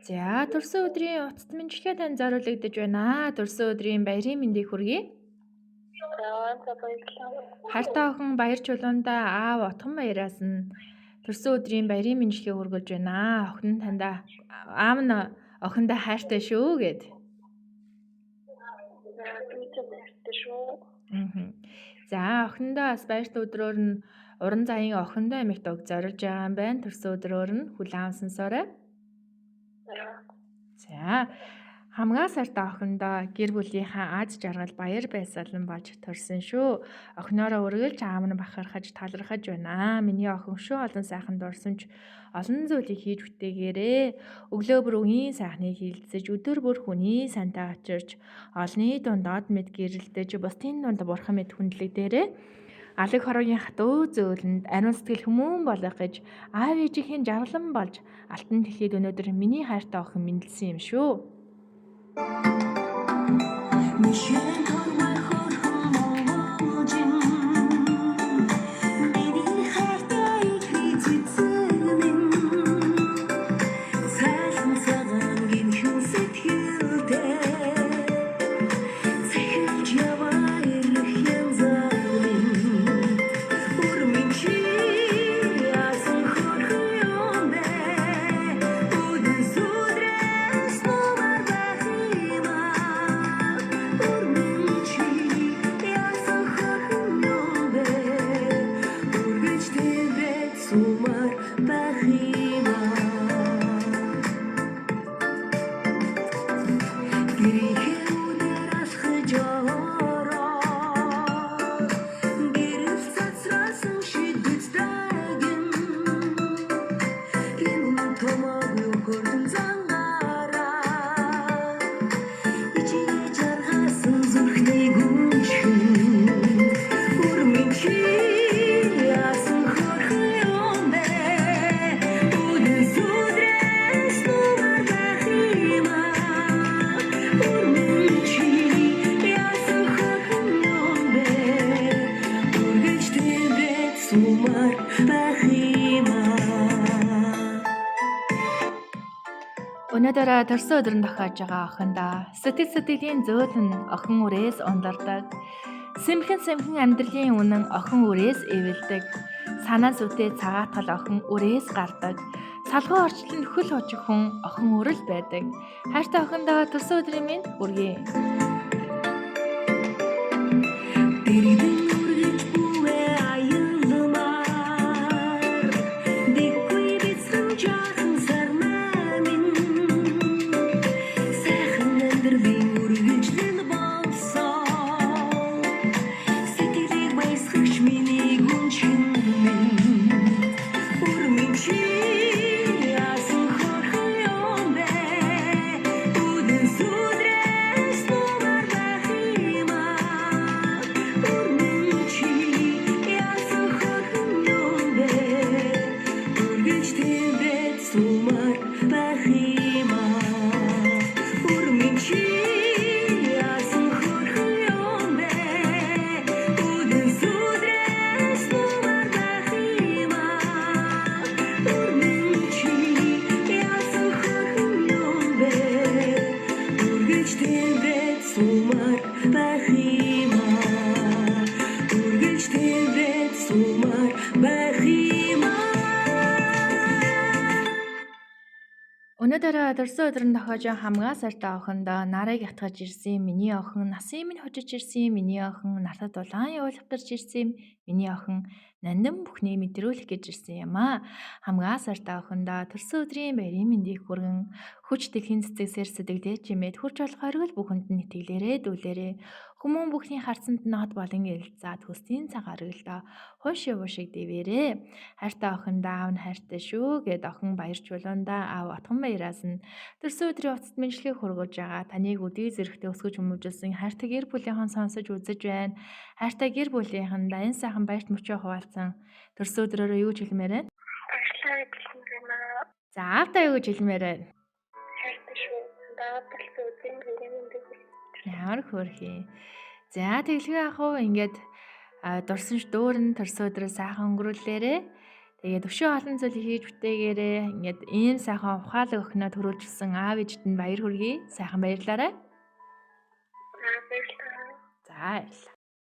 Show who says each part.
Speaker 1: За, төрсөн өдрийн утас мэндчилгээ танд зориулагдаж байна. Төрсөн өдрийн баярын мэндийг хүргэе.
Speaker 2: За, за баярлалаа.
Speaker 1: Хайртай охин баяр чулуундаа аав Отгон баяраас нь төрсөн өдрийн баярын мэндчилгээ хүргэж байна. Охин нь таньда аав нь охиндоо хайртай шүү гэд.
Speaker 2: За, би ч баяртай шүү.
Speaker 1: Мгм. За, охиндоо бас баярт өдрөөр нь уран заяын охиндоо эмэгт уг зориулж байгаа юм байна. Төрсөн өдрөөр нь хүлээн авсан сонсоорой.
Speaker 2: За,
Speaker 1: За, хамгаа сартаа охиндоо гэр бүлийнхаа аз жаргал баяр баясгалан болж төрсөн шүү. Охиноороо үргэлж аав нь бахархаж талархаж байна. Миний охин шүү олон сайхан дурсамж олон зүйлийг хийж бүтээгээрээ. Өглөө бүр үеийн сайхныг хилцэж, өдөр бүр хүний сантай очирч, олны дунд од мэд гэрэлдэж, бусдын дунд бурхан мэд хүндлэгдээрээ. Алаг хороогийн хатуу зөөлөнд ариун сэтгэл хүмүүн болох гэж аав ээжийнхэн жаргалан болж алтан дэлхийд өнөөдөр миний хайртай охин мэндэлсэн юм шүү.
Speaker 3: Мишэн тормой хөрхөн моложин Миний хайртай их цэцэг минь Цайлан цагаан гинхэн сэтгэлтэй Цахилж яваа ирэх янзаар минь Өрмөн чи яасан хөрхөн юм бэ Үдэн сүдрээс нумар байх юм аа Өрмөн чи яасан хөрхөн юм бэ Үргэлж тэврээд сумар байх юм аа Гэрийнхээ үдээр алхаж ороод гэрэл цацраасан шидэж дагин гинэн томоогүй хөрдөн зангаараа ичигээ жаргасан зүрхний гүншин өрмөн чи яасан хөрхөн юм бэ үдэн сүдрээс нумар байх юм аа өрмөн чи яасан хөрхөн юм бэ үргэлж тэврээд сумар байх юм аа.
Speaker 1: Өнөөдөр төрсөн өдөр нь тохиож байгаа охиндоо сэтгэл сэтгэлийн зөөлөн охин үрээс ундардаг. Сэмхэн сэмхэн амьдралын үнэн охин үрээс эвэлдэг. Санаа сүтээ цагаатгал охин үрээс гардаг. Салгуу орчлон хөл хожих хүн охин үрэл байдаг. Хайртай охиндоо төрсөн өдрийн мэнд хүргэе.
Speaker 3: Дэрэгдэн үргэлж бүүвэ аялмаар Дэггүй бяцхан жаахан сарнай минь Сайхан амьдралын үргэлжлэл болсон Сэтгэлийг баясгагч миний гүнжин минь Өрмөн чи яасан хөрхөн юм бэ Үдэн сүдрээс нумар байх юм аа Өрмөн чи яасан хөрхөн юм бэ Үргэлж тэврээд сумар байх юм аа Өрмөн чи яасан хөрхөн юм бэ Үдэн сүдрээс нумар байх юм аа Өрмөн чи яасан хөрхөн юм бэ Үргэлж тэврээд сумар байх юм аа Үргэлж тэврээд сумар байх юм аа.
Speaker 1: Өнөөдөр төрсөн өдөр нь тохиож хамгаа сартаа охиндоо нарыг ятгаж ирсэн миний охин, насын минь хожиж ирсэн миний охин, нартад улаан явуулах гэж ирсэн миний охин, нандин бүхний мэдрүүлэх гэж ирсэн юм аа. Хамгаа сартаа охиндоо төрсөн өдрийн баярын мэндийг хүргэн хүч дэлхийн цэцэгсэр сэтгэлээ чимээд хурж болох оргил бүхэнд нь итгэлээрээ дүүлээрээ. Хүмүүн бүхний харцанд нь хот болон элзаа төслийн цаг оргилдоо хууш явуу шиг дэвээрээ. Хайртай охиндоо аав нь хайртай шүү гэд охин баяр чулуундаа аав Отгон баяраас нь төрсөн өдрийн утасд мэндчилгээг хүргэж байгаа. Таныг өдий зэрэгтэй өсгөж хүмүүжүүлсэн хайртай гэр бүлийнхэн сонсож үзэж байна. Хайртай гэр бүлийнхэндээ энэ сайхан баярт мөчөө хуваалцсан. Төрсөн өдрөөрөө юу гэж хэлмээр байна?
Speaker 2: Баярлалаа гэж хэлмээр байна.
Speaker 1: За, аавдаа юу гэж хэлмээр байна?
Speaker 2: Хайртай шүү. Даваад төрсөн өдрийн баярын мэндийг хүргэе.
Speaker 1: Ямар хөөрхий. За, тэглэгээ ах уу ингээд дурсамж дүүрэн төрсөн өдрөө сайхан өнгөрүүлээрэ. Тэгээд өшөө олон зүйл хийж бүтээгээрээ ингээд ийм сайхан ухаалаг охиноо төрүүлжсэн аав ээжид нь баяр хүргэе. Сайхан баярлаарай.
Speaker 2: За, баярлалаа.
Speaker 1: За, баярлалаа.